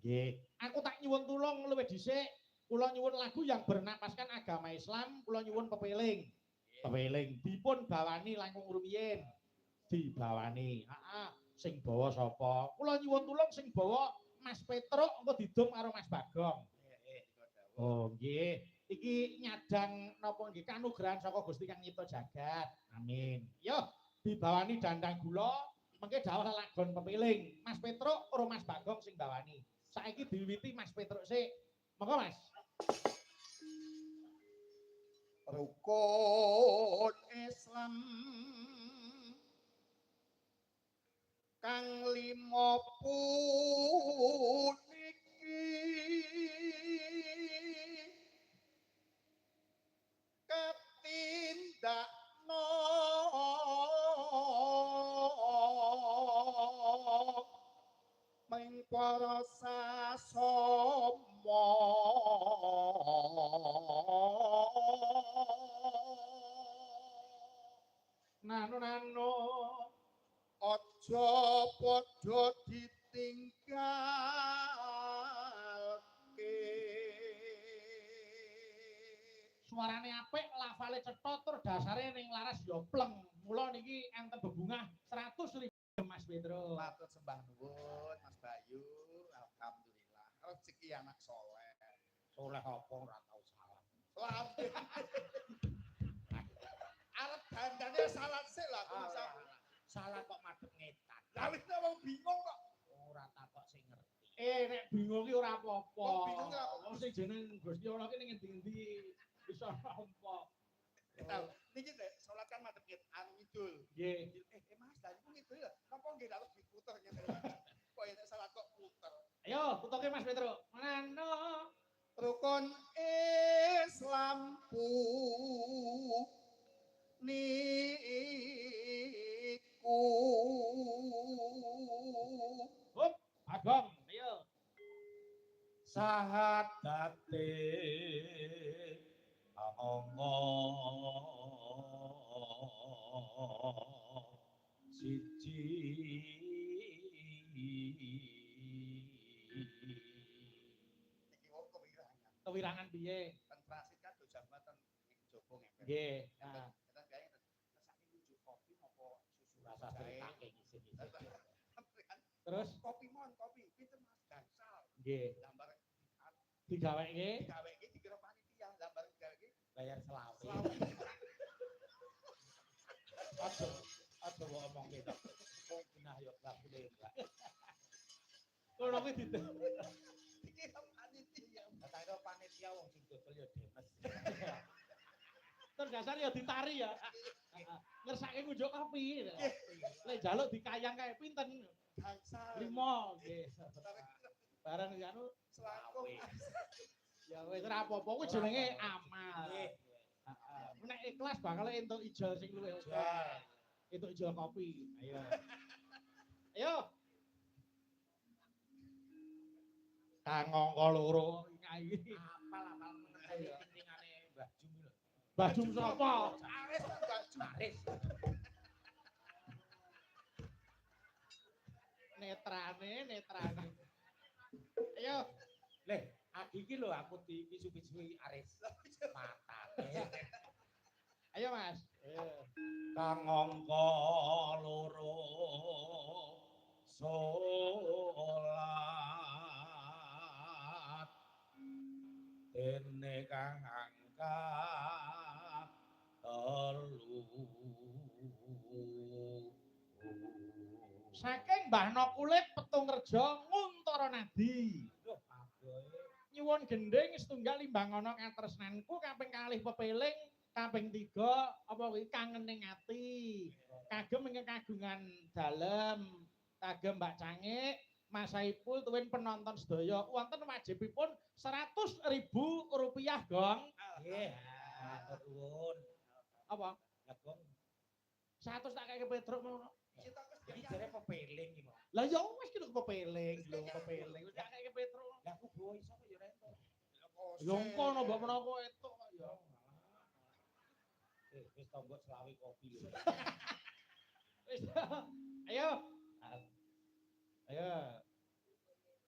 Nggih. Aku tak nyuwun tulung luwih dhisik, kula nyuwun lagu yang bernapaskan agama Islam, kula nyuwun pepeling. Pepeling dipun bawani langkung rumiyin. Dibawani. Heeh, sing bawa sapa? Kula nyuwun tulung sing bawa Mas Petruk engko didum karo Mas Bagong. Oh, nggih. Iki nyadang napa nggih kanugrahan saka Gusti Kang Nyipta Jagat. Amin. Yo, dibawani dandang gula, mengke dawuh lelagon pepiling. Mas Petruk karo Mas Bagong sing bawani. Saiki diwiwiti Mas Petruk sik. Monggo, Mas. Rukun Islam kang lima puniki katindakno ming para sasama. Nano nano aja padha ditinggalke. Suarane apik, lafale cetha tur dasare ning laras ya pleng. Mula niki enten bebungah 100.000 Mas Petro. Matur sembah nuwun Mas Bayu, alhamdulillah. Rezeki anak soleh. Soleh apa ora tau salah. Salah. Arep dandane salah sik lah aku bisa. Salah kok madhep ngetan. Lah wis wong bingung kok. Ora takok sing ngerti. Nek bingung ki ora apa-apa. Wong bingung ora apa-apa. Wong sing jeneng Gusti Allah ki ning ngendi-endi bisa nampa. Niki nek salat kan madhep ngetan ngidul. Nggih. Mas, lha niku ngidul lho. Napa nggih harus diputer ngene. Kok nek salat kok puter. Ayo, putoke Mas Petro. Manano rukun Islam niku. Hup, Bagong, ayo. Sahadate angka siji iki wong kewirangan. Kewirangan piye? Ten transit kan do jambatan ning jopo ngepet. Nggih. Heeh. Enten kae enten. Saiki ngunjuk kopi napa susu rasa critake ngisin-isin. Terus kopi mon, kopi pinten Mas gangsal. Nggih. Gambar digaweke, digaweke dikira panitia, gambar digaweke bayar selawe. Selawe. Aja aja mbok omongke to. Wong genah yo bakule Mbak. Ngono kuwi dikira panitia. Lah tak kira panitia wong sing dodol yo demes. Terus dasar ya ditari ya. Ngersake ngunjuk kopi. Lek njaluk dikayang kae pinten? Gangsal. 5 nggih. Bareng anu selangkung. Ya wis ora apa-apa kuwi jenenge amal. Nggih. Heeh. Nek ikhlas bakal entuk ijol sing luwih akeh. Entuk ijol kopi. Ayo. Ayo. Kang angka loro iki. Apal-apal meneng ketingane Mbah Jum lho. Mbah Jum sapa? Aris Mbah Jum. Aris. Netrane, netrane. Ayo. Leh, agi iki lho aku dipisu-pisui Aris. Matane. Ayo Mas. Ayo. Kang angka loro salat dene kang angka telu. Saking Mbah No Kulit Petung Rejo Nguntara Nadi. Nyuwun gendhing setunggal limbangana katresnanku kaping kalih pepeling, kaping 3 apa kuwi kangening ati. Kagem ingkang kagungan dalem, kagem Mbak Cangik, Mas Saipul tuwin penonton sedaya wonten wajibipun 100.000 rupiah, Gong. Nggih, matur nuwun. Apa? Lah Gong, 100 tak kaya Petruk ngono. iki jare pepeling iki, Mas. Lah ya wis ki lho pepeling, lho pepeling. Wis tak kaya Petruk. Lah aku bawa iso kok ya ora entuk. Ya engko no mbok menawa entuk kok ya. Wis tombok selawe kopi lho. Wis. Ayo. Ayo.